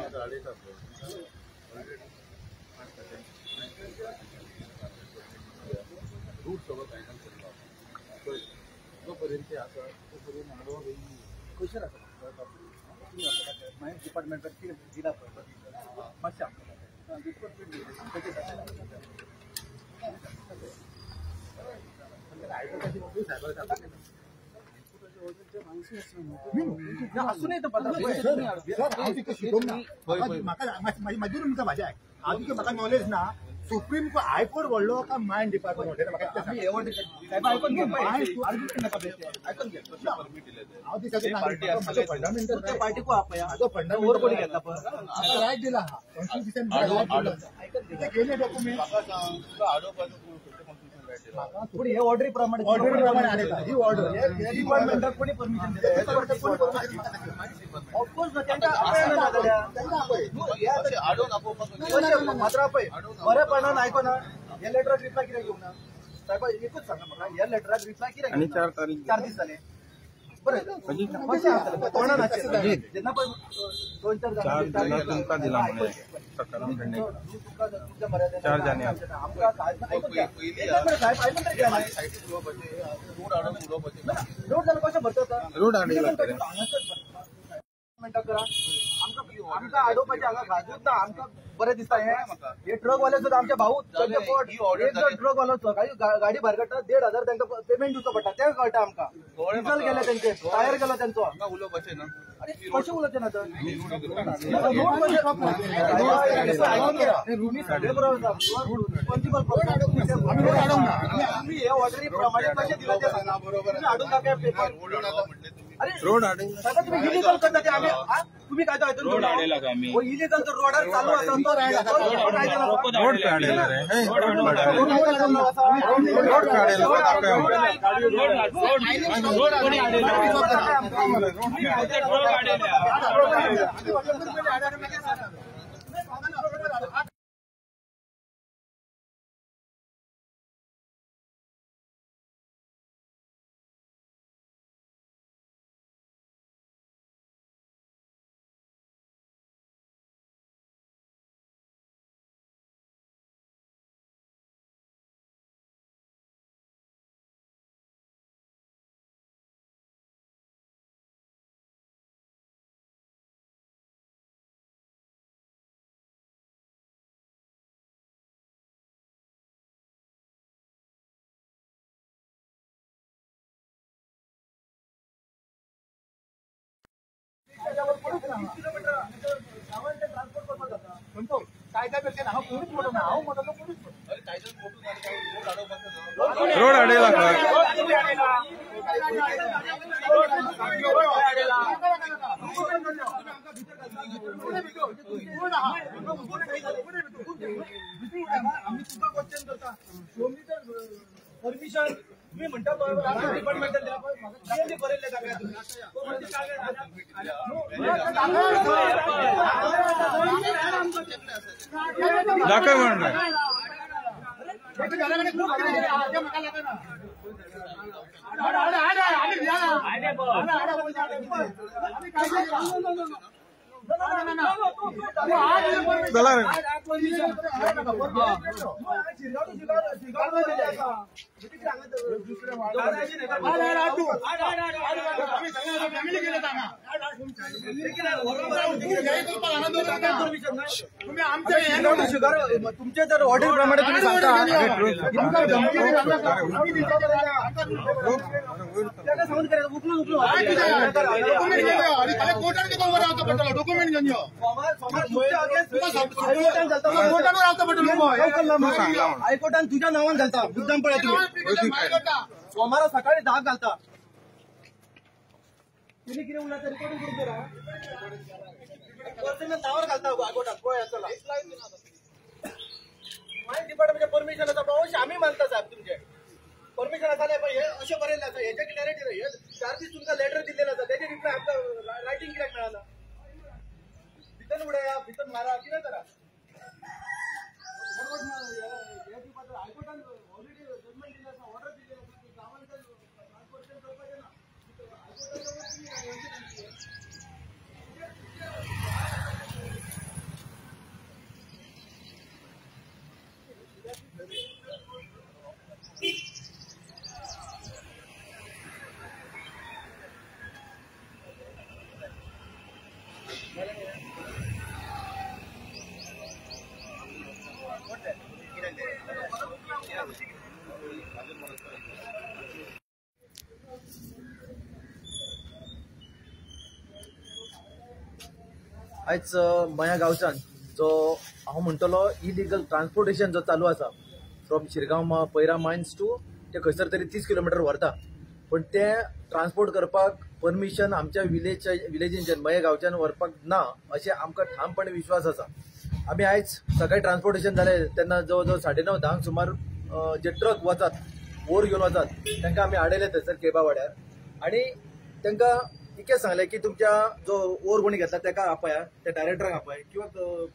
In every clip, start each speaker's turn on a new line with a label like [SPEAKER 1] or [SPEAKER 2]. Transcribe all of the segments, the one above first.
[SPEAKER 1] Route सगळो final करता जो पर्यंत आसा तो पर्यंत आडवा क्वेश्चन आसा मागीर डिपार्टमेंटान कितें दिला पळय मातशें आमकां
[SPEAKER 2] म्हाका नॉलेज ना. सुप्रीम कोर्ट हायकोर्ट व्हडलो काय मायन डिपार्टमेंट व्हडलें? रायट दिला गेले डॉक्युमेंट
[SPEAKER 1] हे ऑर्डरी प्रमाणे
[SPEAKER 2] ही ऑर्डर
[SPEAKER 1] डिपार्टमेंटाक कोणी परमिशन दिलें? ऑफकोर्स ना, तांकां आपय मात्र आपय बरेपणान आयकना. ह्या लेटराक रिप्लाय कित्याक घेवंक ना साहेब? एकूच सांगा म्हाका, ह्या लेटराक रिप्लाय कित्याक? 4 दीस जाले. बरें, कशें आसतलें कोणा नाचें जेन्ना पळय 2-4 जाणां
[SPEAKER 3] तुमकां दिला
[SPEAKER 1] तुमच्या आमकां साहेब आयकून तरी घ्या. रोड जाल्यार कशें भरता?
[SPEAKER 3] रोड
[SPEAKER 1] हांगासर करा आमकां आडोवपाचें हांगा घाजूच ना. आमकां बरें दिसता हें. हे ट्रक वाले सुद्दां आमचे भाऊ, तांचे पोट. एक जण ट्रक वालो सकाळी गाडी भायर काडटा, 1500 तांकां पेमेंट दिवचो पडटा. तें कळटा आमकां. डिजल गेलें तेंचे, टायर गेलो तेंचो.
[SPEAKER 3] उलोवपाचें ना,
[SPEAKER 1] कशें उलोवचें ना तर? सगळे बरोबर रिस्पॉन्सिबल. आमी हे ऑर्डरी प्रमाणे कशें दिलां तें सांगा. हाडून दाखय पेपर. अरे साहेब, तुम्ही इलिगल करता ते. आमी तुम्ही कायदो हातून इलिगल तर रोडार चालू आसा तो
[SPEAKER 3] रोड
[SPEAKER 1] किलोमिटर ट्रान्सपोर्ट करपाक जाता.
[SPEAKER 2] कायद्या पेक्षा हांव कोणूच मोठो ना, हांव मोठो कोणूच
[SPEAKER 3] रोड आडयला.
[SPEAKER 1] आमी तुका क्वेश्चन करता, शो मी the permission. तुम्ही म्हणता डिपार्टमेंटान दिला पळय, म्हाका क्लियरली बरयल्लें दाखया तुमी.
[SPEAKER 3] दाखय म्हणून चला रे.
[SPEAKER 1] तुमचे जर ऑर्डर प्रमाणे तुम्ही सांगता, सांगून उकलून उकलून
[SPEAKER 2] डॉक्युमेंट घेवन यो.
[SPEAKER 1] हायकोर्टान तुझ्या नावान घालता मुद्दाम पळय. तुमी सोमारा सकाळी 10 घालता. तुम्ही कितें उलयता रिकॉर्डिंग करून करा. पर्सनल नावार घालता हायकोर्टान पळय. चला मागीर डिपार्टमेंटचें परमिशन आसा अशें आमी मानता साहेब. तुमचें परमिशन आसा जाल्यार पळय हे अशें बरयल्लें आसा, हेजें क्लॅरिटी हे 4 दीस तुमकां लेटर दिल्लें आसा, तेजें रिप्लाय आमकां रायटींग कित्याक मेळना? भितर उडया, भितर मारा, कितें करा. हायकोर्टान ऑलरेडी जजमेंट दिल्लें आसा, ऑर्डर दिल्लें आसा की गांवांत ट्रान्सपोर्टेशन करपाचें ना. हायकोर्टान आयज मया गांवच्यान जो हांव म्हणटलो इलिगल ट्रान्सपोर्टेशन जो चालू आसा फ्रॉम शिरगांव पैरा मायन्स टू ते खंयसर तरी 30 किलोमिटर व्हरता, पण ते ट्रान्सपोर्ट करपाक परमिशन आमच्या विलेजींच्यान मये गांवच्यान व्हरपाक ना अशें आमकां ठामपणे विश्वास आसा. आमी आयज सकाळी ट्रान्सपोर्टेशन जालें तेन्ना जवळ जवळ 9:30-10 सुमार जे ट्रक वतात ओर घेवन वतात तांकां आमी आडयले थंयसर केबा वाड्यार आनी तांकां इतकें सांगलें की तुमच्या जो ओर कोणी घेतला ताका आपया, त्या डायरेक्टराक आपय किंवा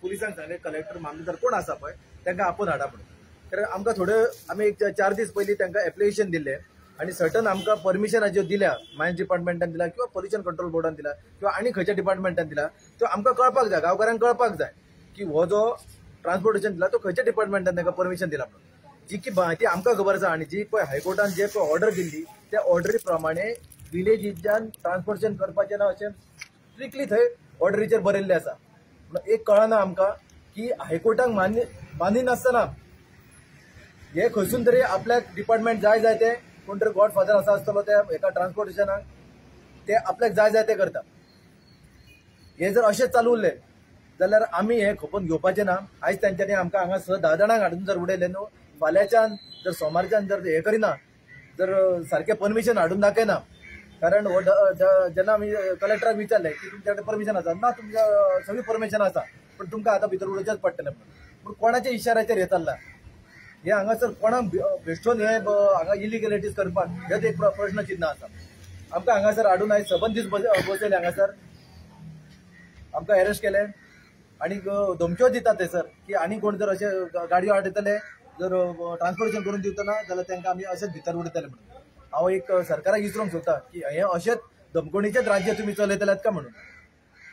[SPEAKER 1] पुलिसांक सांगलें कलेक्टर मामलेदार कोण आसा पळय तांकां आपोवन हाडा म्हणून. कारण आमकां थोड्यो आमी एक 4 दीस पयलीं तांकां एप्लिकेशन दिल्लें आनी सर्टन आमकां परमिशनां ज्यो दिल्या मायन्स डिपार्टमेंटान दिला किंवा पोल्युशन कंट्रोल बोर्डान दिला किंवा आनी खंयच्या डिपार्टमेंटान दिला त्यो आमकां कळपाक जाय, गांवकारांक कळपाक जाय की हो जो ट्रान्सपोर्टेशन दिला तो खंयच्या डिपार्टमेंटान तांकां परमिशन दिला म्हणून. जी की म्हायती आमकां खबर आसा आनी जी पळय हायकोर्टान जे पळय ऑर्डर दिल्ली त्या ऑर्डरी प्रमाणे विलेजीच्यान ट्रान्सपोर्टेशन करपाचें ना अशें स्ट्रिक्टली थंय ऑर्डरीचेर बरयल्लें आसा. एक कळना आमकां की हायकोर्टाक मानिनासतना हे खंयसून तरी आपल्याक डिपार्टमेंट जाय जाय ते कोण तरी गॉडफादर आसा आसतलो त्या एका ट्रान्सपोर्टेशनाक ते आपल्याक जाय जाय ते करता. हे जर अशें चालू उरलें जाल्यार आमी हे खपोवन घेवपाचें ना. आयज तेंच्यांनी आमकां हांगा 6-10 जाणांक हाडून जर उडयलें न्हू, फाल्यांच्यान जर सोमारच्यान जर हें करिना, जर सारकें परमिशन हाडून दाखयना, कारण हो जेन्ना आमी कलेक्टराक विचारलें की तुमच्या कडेन परमिशन आसा ना, तुमच्या सगळीं परमिशन आसा पूण तुमकां आतां भितर उडोवचेंच पडटलें म्हणून. पूण कोणाच्या इशाऱ्याचेर हें चल्लां हे हांगासर कोणाक भेश्टोवन हे हांगा इलिगलिटीज करपाक हेच एक प्रश्न चिन्ह आसा. आमकां हांगासर हाडून आयज सबंद दीस बसयले, हांगासर आमकां एरेस्ट केले आनी धमक्यो दितात थंयसर की आनी कोण जर अशे गाडयो हाडयतले जर ट्रान्सपोर्टेशन करून दिवतना जाल्यार तांकां आमी अशेंच भितर उडयतले म्हणून. हांव एक सरकाराक विचारूंक सोदता की हें अशेंच धमकोणीचेच राज्य तुमी चलयतल्यात काय म्हणून.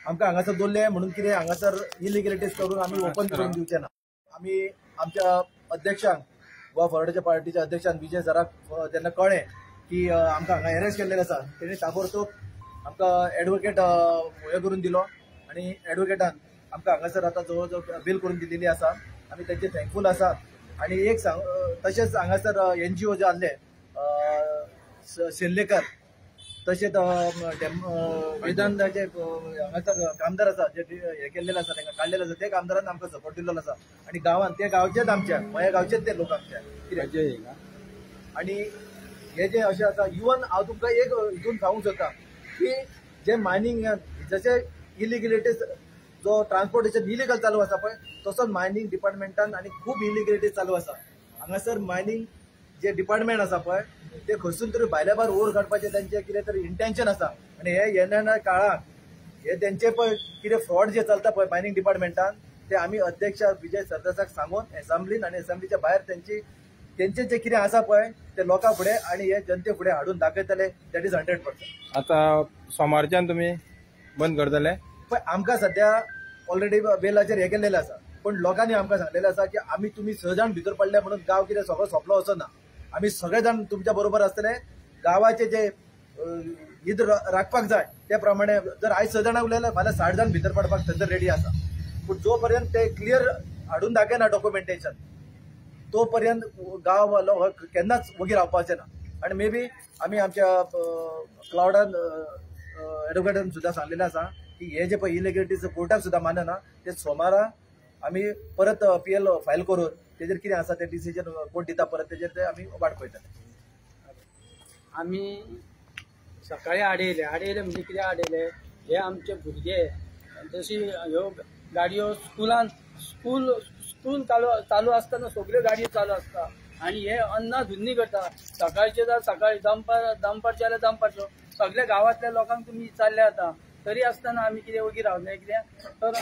[SPEAKER 1] आमकां हांगासर दवरले म्हणून कितें हांगासर इलिगलिटीज करून आमी ओपन करून दिवचे ना. आमी आमच्या अध्यक्षांक गोवा फॉरवर्डाच्या पार्टीच्या अध्यक्षान विजय सराक जेन्ना कळ्ळें की आमकां हांगा एरेस्ट केल्लें आसा तेणी ताबडतोब आमकां एडवोकेट हें करून दिलो आनी एडवोकेटान आमकां हांगासर आतां जवळ जवळ बील करून दिलेली आसा. आमी तेंचे थँकफूल आसा. आनी एक सांग तशेंच हांगासर एनजीओ जे आसले शेल्लेकर तशेंच वेदांताचे हांगासर कामदार आसा जे हे केल्लेले आसा तांकां काडलेले आसा ते कामदारान आमकां सपोर्ट दिल्लो आसा आनी गांवान ते गांवचेच आमच्या मया गांवचेच ते लोक आमच्या कितें. आनी हे जे अशें आसा इवन हांव तुमकां एक हितून सांगूंक सोदता की जे मायनींग जशें इलिगलिटीज जो ट्रान्सपोर्टेशन इलिगल चालू आसा पळय तसोच मायनींग डिपार्टमेंटान आनी खूब इलिगलिटीज चालू आसा. हांगासर मायनींग जे डिपार्टमेंट आसा पळय ते खंयसून तरी भायल्या भायर ओर काडपाचें तेंचें कितें तरी इंटेन्शन आसा आनी हे येणाऱ्या काळाक हे तेंचे पळय कितें फ्रॉड जे चलता पळय मायनींग डिपार्टमेंटान ते आमी अध्यक्ष विजय सरदेसाक सांगून एसेंब्लीन आनी एसेंब्लीच्या भायर तेंचे जे कितें आसा पळय ते लोकां फुडें आनी हे जनते फुडें हाडून दाखयतले. That is 100%.
[SPEAKER 3] आतां सोमारच्यान तुमी बंद करतले?
[SPEAKER 1] पळय आमकां सद्या ऑलरेडी बेलाचेर हें केल्लें आसा पूण लोकांनी आमकां सांगलेलें आसा की आमी तुमी 6 जाण भितर पडले म्हणून गांव कितें सगळो सोंपलो असो ना, आमी सगळे जाण तुमच्या बरोबर आसतले. गांवाचे जे हित राखपाक जाय त्या प्रमाणे जर आयज 6 जाणां उरले फाल्यां 60 जाण भितर पडपाक थंयसर रेडी आसा. पूण जो पर्यंत ते क्लियर हाडून दाखयना डॉक्युमेंटेशन तो पर्यंत गांव केन्नाच वगी रावपाचें ना. आनी मे बी आमी आमच्या क्लावडान एडवोकेटान सुद्दां सांगलेलें आसा की हे जे पळय इलिगलिटीज कोर्टाक सुद्दां मानना ते सोमारा आमी परत पीएल फायल करून तेजेर कितें आसा ते डिसिजन कोर्ट दिता परत तेजेर ते आमी वाट पळयतले.
[SPEAKER 4] आमी सकाळी आडयले आडयले म्हणजे कितें आडयले हे आमचे भुरगे जशी ह्यो गाडयो स्कुलान स्कूल स्कूल चालू आसतना सगळ्यो गाडयो चालू आसता आनी हे अन्ना धुन्नी करता. सकाळचे जाल्यार सकाळी दनपारचे जाल्यार दनपारच्यो सगळ्या गांवांतल्या लोकांक तुमी विचारले आतां तरी आसतना आमी कितें वगी रावले कित्याक तर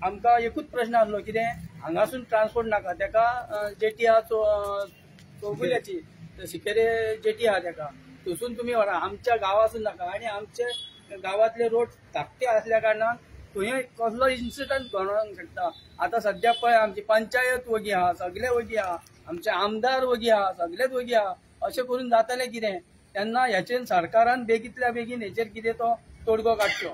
[SPEAKER 4] आमकां एकूच प्रश्न आसलो कितें हांगासून ट्रान्सपोर्ट नाका तेका जेटी आहा चौगुल्याची सिकेरे जेटी आहा तेका थंयसून तुमी व्हरा आमच्या गांवासून नाका. आनी आमचे गांवांतले रोड धाकटे आसल्या कारणान थंय कसलो इन्सिडंट घडोवंक शकता. आतां सद्या पळय आमची पंचायत वगी आहा सगळे वगी आहा आमचे आमदार वगी आहा सगळेच वगी आहा अशें करून जातलें कितें तेन्ना हेचेर सरकारान बेगींतल्या बेगीन हेचेर कितें तो तोडगो काडचो.